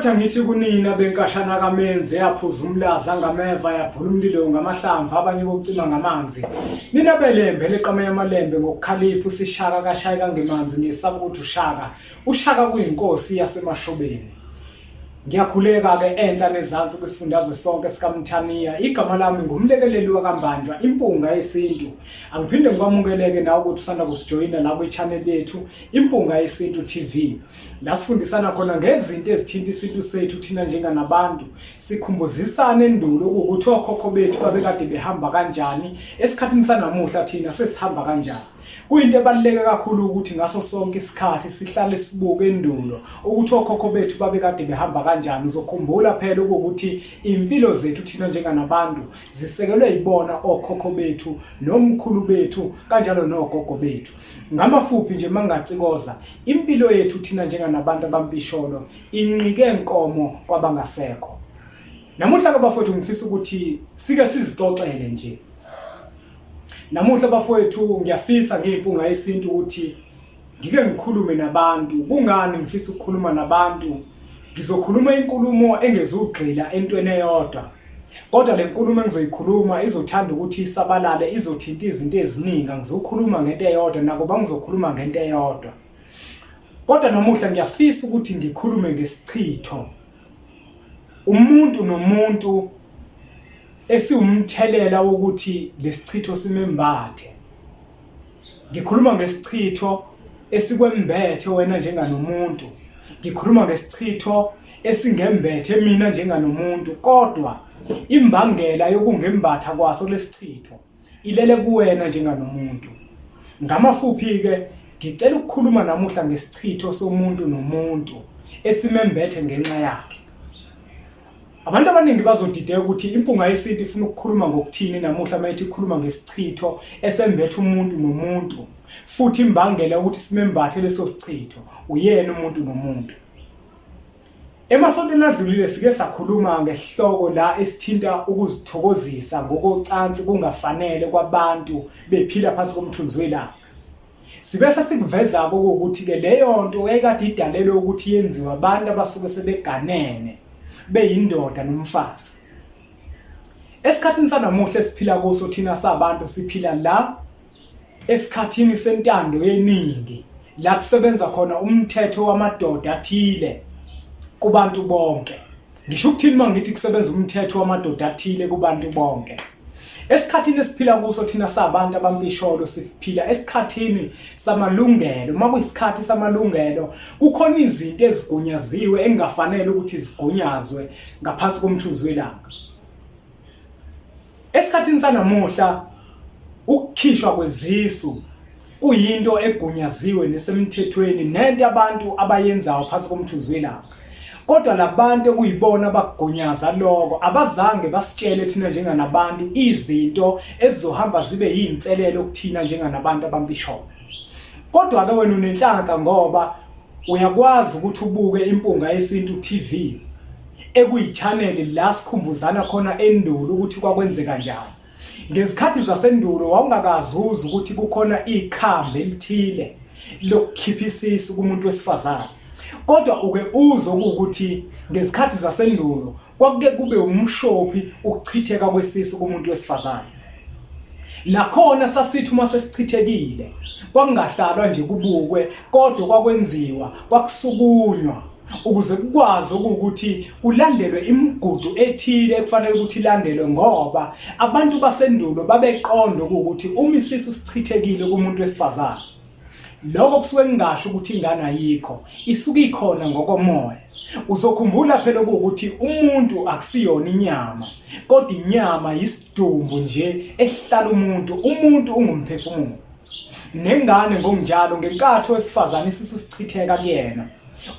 Otha ngithi kunina benkashana kaMenzi eyaphuza umlazi angameva yabhula umlilo ngamahlamvu abanye bocima ngamanzi. Nina belembe leqama yamalembe ngokukhalipha usishaka kashayi kangemanzi ngesaba ukuthi ushaka. Ushaka kuyinkosi yasemashobeni. Ngiyakhuleka ke enhla nezansi kwisifundazwe sonke sikaMthaniya. Igama lami ngumlekeleli wakaMbanjwa impunga yesintu. Angiphinde ngikwamukeleke nawe ukuthi usanda kusijoyina la kwi-channel yethu Impunga Yesintu TV. La sifundisana khona ngezinto ezithinta isintu sethu thina njenganabantu. Sikhumbuzisana endulo ukuthi okhokho bethu babekade behamba kanjani, esikhathini sanamuhla thina sesihamba kanjani. Kuyinto ebaluleke kakhulu ukuthi ngaso sonke isikhathi sihlale sibuke endulo ukuthi okhokho bethu babekade behamba kanjani. Uzokhumbula phela ukuthi impilo zethu thina njenganabantu zisekelwe yibona okhokho bethu nomkhulu bethu kanjalo nogogo bethu. Ngamafuphi nje mangacikoza impilo yethu thina njenganabantu abampisholo inqike nkomo kwabangasekho. Namuhla ke bafowethu ngifisa ukuthi sike sizixoxele nje. Namuhla bafowethu ngiyafisa ngiyimpunga yesintu ukuthi ngike ngikhulume nabantu. Kungani ngifisa ukukhuluma nabantu? Ngizokhuluma inkulumo engezugxila entweni eyodwa. Kodwa le nkulumo engizoyikhuluma izothanda ukuthi isabalale, izothinta izinto eziningi. Angizukhuluma ngento eyodwa nakuba ngizokhuluma ngento eyodwa. Kodwa namuhla ngiyafisa ukuthi ngikhulume ngesichitho. Umuntu nomuntu esiwumthelela wokuthi lesichitho simembathe. Ngikhuluma ngesichitho esikwembethe wena njenganomuntu. Ngikhuluma ngesichitho esingembethe mina njenganomuntu kodwa imbangela yokungembatha kwaso lesichitho ilele kuwena njenganomuntu. Ngamafuphi-ke ngicela ukukhuluma namuhla ngesichitho somuntu nomuntu esimembethe ngenxa yakhe. Abantu abaningi bazodideka ukuthi impunga yesintu ifuna ukukhuluma ngokuthini namuhla uma ithi ikhuluma ngesichitho esembethe umuntu nomuntu futhi imbangela ukuthi simembathe leso sichitho uyena umuntu nomuntu. Emasontweni adlulile sike sakhuluma ngesihloko la esithinta ukuzithokozisa ngokocansi kungafanele kwabantu bephila phansi komthunzi welanga. Sibe sesikuveza-ke ukuthi-ke leyo nto yayikade idalelwe ukuthi yenziwe abantu abasuke sebeganene beyindoda nomfazi. Esikhathini sanamuhla esiphila kuso thina sabantu siphila la esikhathini sentando yeningi la kusebenza khona umthetho wamadoda athile kubantu bonke. Ngisho ukuthini uma ngithi kusebenza umthetho wamadoda athile kubantu bonke? Esikhathini esiphila kuso thina sabantu abampisholo siphila esikhathini samalungelo. Uma kuyisikhathi samalungelo kukhona izinto ezigunyaziwe engafanele ukuthi zigunyazwe ngaphansi komthunzi welanga. Esikhathini sanamuhla ukukhishwa kwezisu kuyinto egunyaziwe nesemthethweni nento abantu abayenzayo phansi komthunzi welanga. Kodwa labantu ekuyibona abakugunyaza lokho abazange basitshele thina njenganabantu izinto ezizohamba zibe yinselelo kuthina njenganabantu abampisholo. Kodwa ke wena unenhlanhla ngoba uyakwazi ukuthi ubuke impunga yesintu TV ekuyi-channel la sikhumbuzana khona endulo ukuthi kwakwenzeka njani. Ngezikhathi zasendulo wawungakazuzi ukuthi kukhona ikhambi elithile lokukhipha isisu kumuntu wesifazane. Kodwa uke uzwe ukuthi ngezikhathi zasendulo kwakuke kube umshophi ukuchitheka kwesisu kumuntu wesifazane. Nakhona sasithi uma sesichithekile kwakungahlalwa nje kubukwe kodwa kwakwenziwa kwakusukunywa ukuze kukwazi ukuthi kulandelwe imigudu ethile ekufanele ukuthi ilandelwe ngoba abantu basendulo babeqonda ukuthi uma isisu sichithekile kumuntu wesifazane lokho kusuke kungasho ukuthi ingane ayikho isuke ikhona ngokomoya uzokhumbula phela ukuthi umuntu akusiyona inyama kodwa inyama yisidumbu nje ehlala umuntu umuntu ungumphefumulo nengane ngokunjalo ngenkathi owesifazane isisu sichitheka kuyena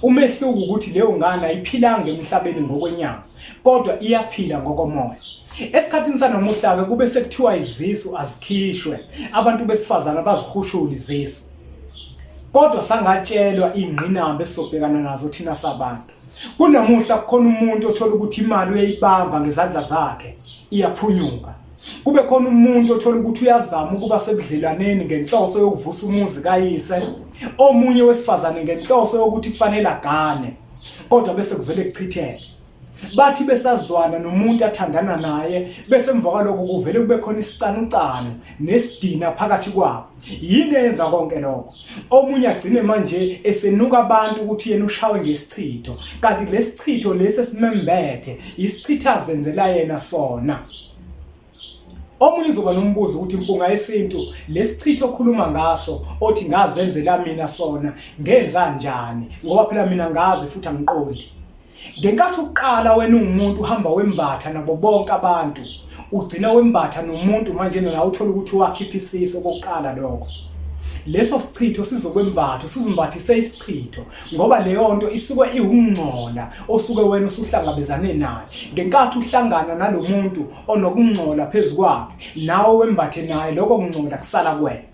Umehluko ukuthi leyo ngane ayiphilanga emhlabeni ngokwenyama kodwa iyaphila ngokomoya. Esikhathini sanamuhla-ke kube sekuthiwa izisu azikhishwe, abantu besifazane bazihushule izisu. Kodwa sangatshelwa ingqinamba esizobhekana nazo thina sabantu. Kunamuhla kukhona umuntu othola ukuthi imali uyayibamba ngezandla zakhe iyaphunyuka. Kube khona umuntu othola ukuthi uyazama ukuba sebudlelwaneni ngenhloso yokuvusa umuzi kayise, omunye wesifazane ngenhloso yokuthi kufanele agane. Kodwa bese kuvele kuchitheke. Bathi besazwana nomuntu athandana naye bese emva kwaloko kuvele kube khona isicanucanu nesidina phakathi kwabo. Yini eyenza konke lokho? Omunye agcine manje esenuka abantu ukuthi yena ushawe ngesichitho, kanti lesichitho lesi esimembethe isichitho azenzela yena sona. Omunye uzoba nombuzo ukuthi impunga yesintu lesichitho okhuluma ngaso othi ngazenzela mina sona ngenza njani ngoba phela mina ngazi futhi angiqondi. Ngenkathi uqala wena uwumuntu uhamba wembatha nabo bonke abantu ugcina wembatha nomuntu manje nawe uthola ukuthi wakhipha isisu okokuqala lokho. Leso sichitho sizokwembatha usuzimbathise isichitho ngoba leyo nto isuke iwungcola osuke wena usuhlangabezane naye. Ngenkathi uhlangana nalomuntu onokungcola phezu kwakhe nawe wembathe naye lokho kungcola kusala kuwena.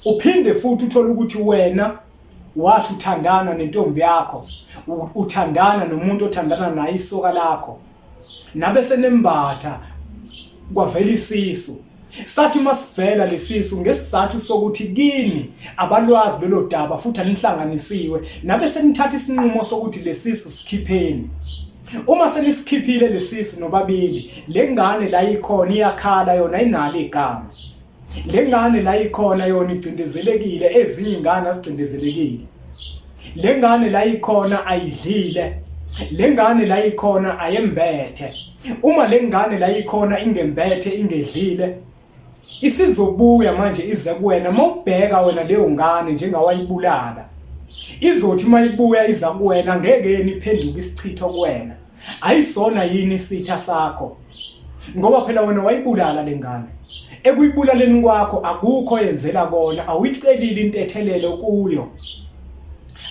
Uphinde futhi uthole ukuthi wena wathi uthandana nentombi yakho uthandana nomuntu othandana naye isoka lakho nabe senembatha kwavela isisu sathi masivela lesisu ngesizathu sokuthi kini abalwazi lolo daba futhi anihlanganisiwe nabe senithatha isinqumo sokuthi lesisu sikhipheni uma senisikhiphile lesisu nobabili lengane la ikhona iyakhala yona inalo igama Le ngane la ikhona yona igcindezelekile ezinye ingane azicindezelekile. Le ngane la ikhona ayidlile. Le ngane la ikhona ayembethe. Uma le ngane la ikhona ingembethe ingedlile isizobuya manje ize kuwena mawubheka wena leyo ngane njengawayibulala izothi mayibuya iza kuwena ngeke yena iphenduke isichitho kuwena Ayisona yini isitha sakho? Ngoba phela wena wayibulala lengane. Ekuyibulaleni kwakho akukho yenzela kona, awuyicelile intethelelo kuyo.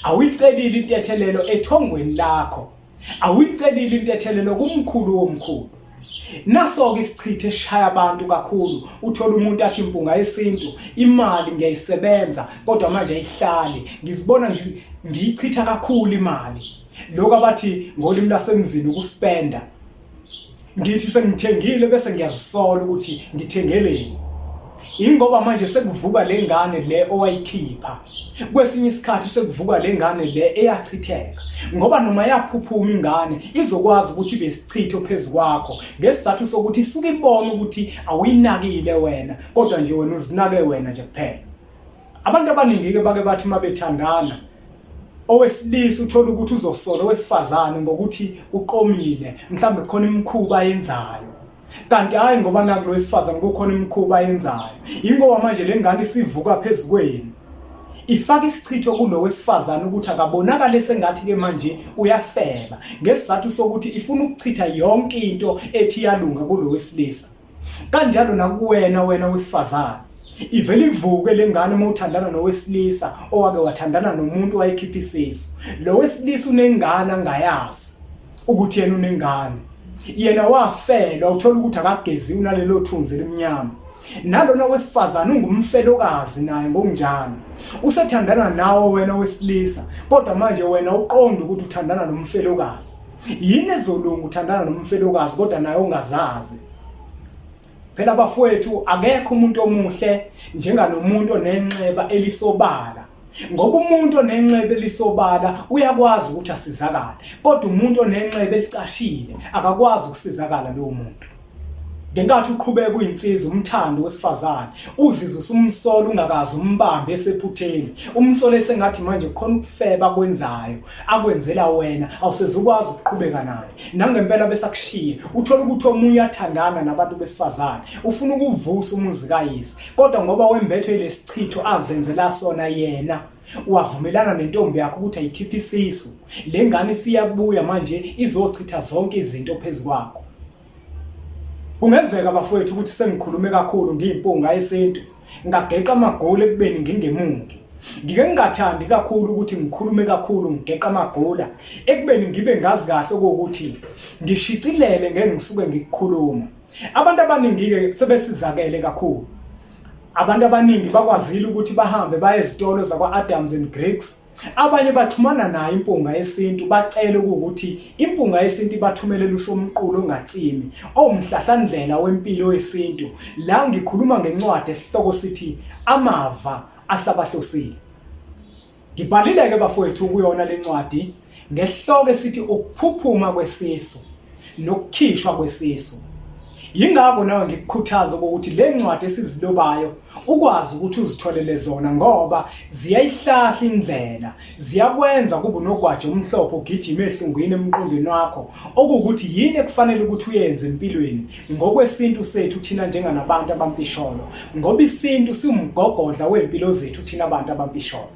Awuyicelile intethelelo ethongweni lakho. Awuyicelile intethelelo kumkhulu womkhulu. Naso-ke isichitho esishaya abantu kakhulu, uthola umuntu athi impunga yesintu, imali ngiyayisebenza kodwa manje ayihlali, ngizibona ngiyichitha kakhulu imali. Lokhu abathi ngolimi lwasemzini ukuspenda. Ngithi sengithengile bese ngiyazisola ukuthi ngithengeleni. Ingoba manje sekuvuka le ngane le owayikhipha. Kwesinye isikhathi sekuvuka le ngane le eyachitheka. Ngoba noma yaphuphuma ingane izokwazi ukuthi ibe isichitho phezu kwakho ngesizathu sokuthi isuke ibona ukuthi awuyinakile wena kodwa nje wena uzinake wena nje kuphela. Abantu abaningi-ke bake bathi uma bethandana owesilisa uthola ukuthi uzosola owesifazane ngokuthi uqomile mhlawumbe kukhona imikhuba ayenzayo kanti hhayi ngoba naku lo wesifazane kukhona imikhuba ayenzayo yingoba manje le ngane isivuka phezu kwenu ifaka isichitho kulo wesifazane ukuthi akabonakale sengathi-ke manje uyafeba ngesizathu sokuthi ifuna ukuchitha yonke into ethi iyalunga kulo wesilisa Kanjalo nakuwena wena wesifazane. Ivele ivuke lengane uma uthandana nowesilisa owake wathandana nomuntu wayekhipha isisu. Lo wesilisa unengane angayazi ukuthi yena unengane. Yena wafelwa uthola ukuthi akagezi unalelo thunzi elimnyama. Nalona wesifazane ungumfelokazi naye ngokunjalo. Usethandana nawe wena wesilisa kodwa manje wena uqonda ukuthi uthandana nomfelokazi. Yini ezolunga uthandana nomfelokazi kodwa naye ongazazi? Phela bafowethu akekho umuntu omuhle njengalomuntu onenxeba elisobala. Ngoba umuntu onenxeba elisobala uyakwazi ukuthi asizakale, kodwa umuntu onenxeba elicashile akakwazi ukusizakala lowo muntu. Ngenkathi uqhubeka uyinsizwa umthando wesifazane uzizwe usumsola ungakaze umbambe esephutheni umsole sengathi manje kukhona ukufeba akwenzayo akwenzela wena awusezukwazi ukuqhubeka naye nangempela besakushiye uthola ukuthi omunye athandana nabantu besifazane ufuna ukuvusa umuzi kayise kodwa ngoba wembethwe ilesichitho azenzela sona yena wavumelana nentombi yakho ukuthi ayikhiphe isisu le ngane isiyabuya manje izochitha zonke izinto phezu kwakho Kungenzeka bafowethu ukuthi sengikhulume kakhulu ngiyimpunga yesintu ngageqa amagula ekubeni ngingemungi. Ngike ngingathandi kakhulu ukuthi ngikhulume kakhulu ngigeqa amagula ekubeni ngibe ngazi kahle ukuthi ngishicilele ngeke ngisuke ngikukhuluma. Abantu abaningi-ke sebesizakele kakhulu. Abantu abaningi bakwazile ukuthi bahambe baye ezitolo zakwa-Adams and Griggs Abanye baxhumana nayo impunga yesintu bacele ukuthi impunga yesintu ibathumelele usomqulu ongacimi owumhlahlandlela wempilo yesintu. La ngikhuluma ngencwadi esihloko sithi Amava Ahlabahlosile. Ngibhalile-ke bafowethu kuyona le ncwadi. Ngesihloko esithi ukuphuphuma kwesisu nokukhishwa kwesisu. Yingakho nawe ngikukhuthaza ukuthi le ncwadi esizilobayo ukwazi ukuthi uzitholele zona ngoba ziyayihlahla indlela, ziyakwenza kube unogwaja omhlophe ugijima ehlungwini emqondweni wakho okuwukuthi yini ekufanele ukuthi uyenze empilweni ngokwesintu sethu thina njenganabantu abampisholo ngoba isintu siwumgogodla wempilo zethu thina abantu abampisholo.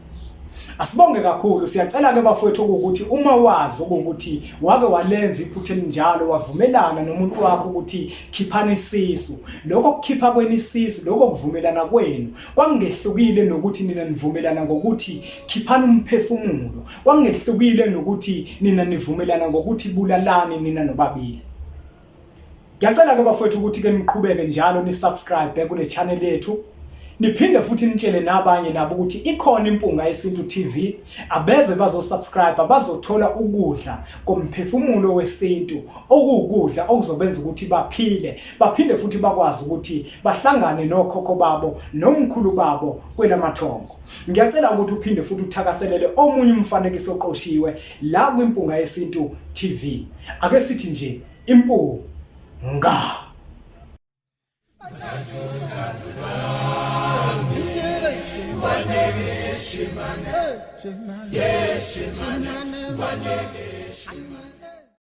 Asibonge kakhulu siyacela ke bafowethu ukuthi uma wazi ukuthi wake walenza iphutha elinjalo wavumelana nomuntu wakho ukuthi khiphani isisu lokho kukhipha kwenu isisu lokho kuvumelana kwenu kwakungehlukile nokuthi nina nivumelana ngokuthi khiphani umphefumulo kwakungehlukile nokuthi nina nivumelana ngokuthi bulalani nina nobabili Ngiyacela ke bafowethu ukuthi ke niqhubeke njalo ni subscribe kule channel yethu. Niphinde futhi nitshele nabanye nabo ukuthi ikhona impunga yesintu TV abeze bazo subscribe bazothola ukudla komphefumulo wesintu okuwukudla okuzobenza ukuthi baphile baphinde futhi bakwazi ukuthi bahlangane nokhokho babo nomkhulu babo kwelamathongo. Ngiyacela ukuthi uphinde futhi uthakaselele omunye umfanekiso oqoshiwe la kwimpunga yesintu TV. Ake sithi nje impunga. Shimane, yeah, Shimane,